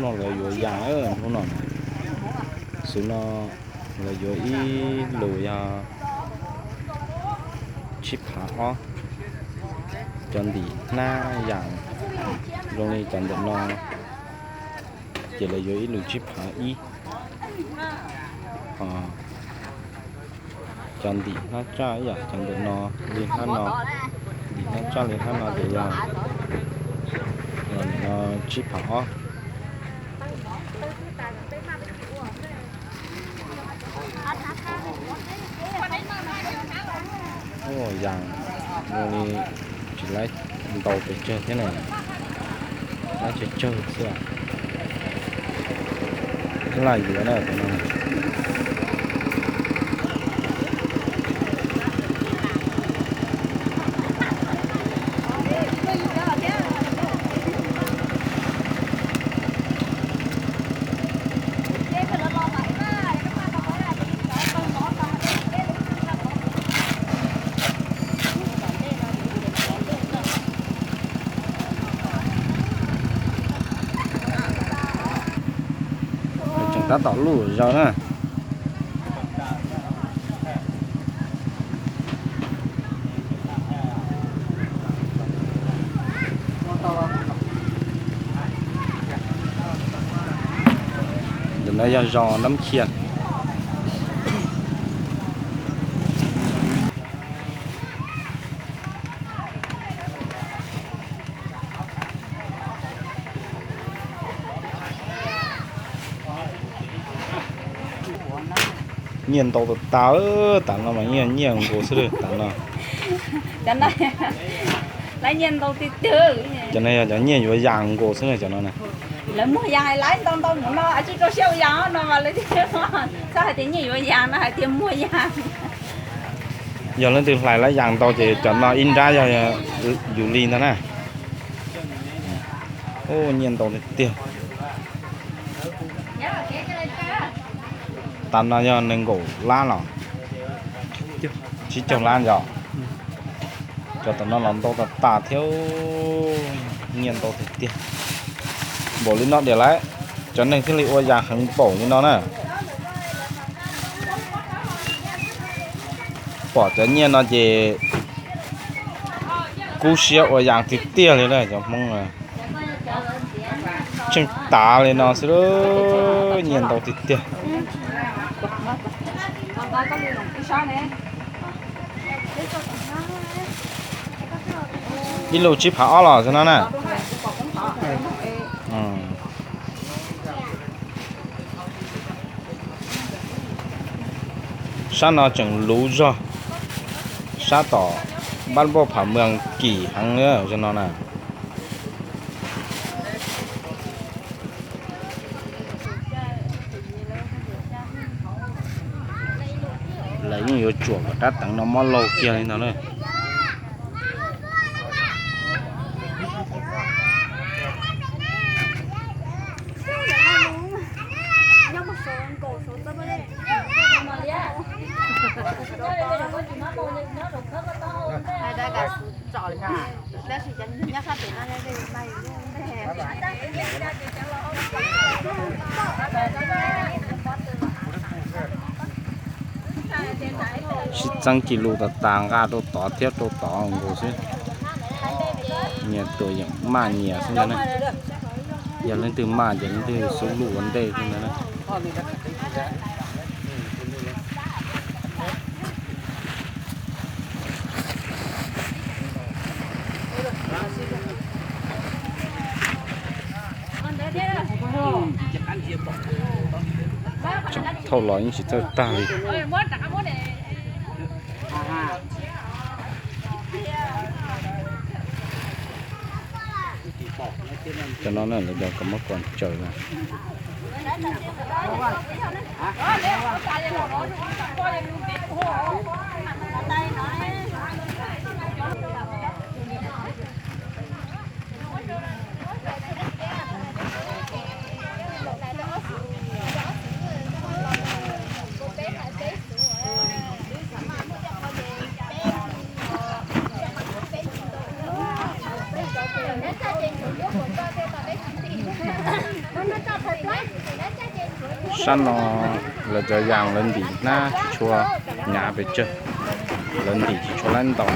No lawv yuav yas, hnub no xwb no lawv yuav ib lus yog tsib phav ob. Cov ntim hnab yas zoo li cov ntawm no ces lawv yuav ib lus tsib phav ib. Cov ntim hnab tsaj ib yam cov ntawm no li hnab no, ntim hnab tsaj li hnab no ces yog tsib phav ob. Yas zoo li tsis laib ntau pes tsawg thiab na, laib tsawg tsawg xwb. Laj yuav na. Tseem tab tom luj zaws na. Ntawm no yog zos Nab Khia. Nyiaj ntau tas tas, tav no mas nyiaj nyiaj nkaus xwb lawm tav no. Cov no yog cov nyiaj yuav yas nkaus xwb na cov no na. Lawv muag yas hais lawv ntau ntau mus no, tsis rau siab ua yas no mas lawv txhob hais tias nyiaj yuav yas no, hais tias muag yas. Yog leej twg hlais lab yas ntau ces cov no ib nrab yog yus li ntag na. Nyiaj ntau tiag tiag. Tav no yog nees nkaum lab los? Tsib caug lab yom. Cov tom no los ntau tas tas thiab, nyiaj ntau tiag tiag. Npaum li no diam lawm, cov neeg thiaj li ua yas heev npaum li no na. Pom cov nyiaj no ces kub siab ua yas tiag tiag li na cov Hmoob. Tseem tav li no xwb, nyiaj ntau tiag tiag. Ib lub tsib phav ob los xwb no na. Sab no tseem luv zog, sab tom npab npauj phav mws kim heev li no na. Lawv yeej yuav tsuam kom rab teev no mob laug kiag li no na. Sib txeeb kis lus tas tas nqa rau tod thiab rau tod nkaus xwb. Nyias tus yeem maj nyias xwb ntag na. Yog leej twg maj ces leej twg xub lub ua ntej xwb ntag na. Thaum los yeej tsis txawj tag li. Cov no na lawv cov kos mob kos ntsaws na. Sab no lawv cov yas lawv ntim hnab tsis tshua hnyav pes tsawg, lawv ntim tsis tshua laib ntau.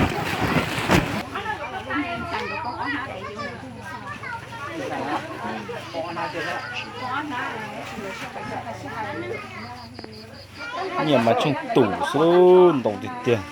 Nyiaj mas tsheej tum xwb, ntau tiag tiag.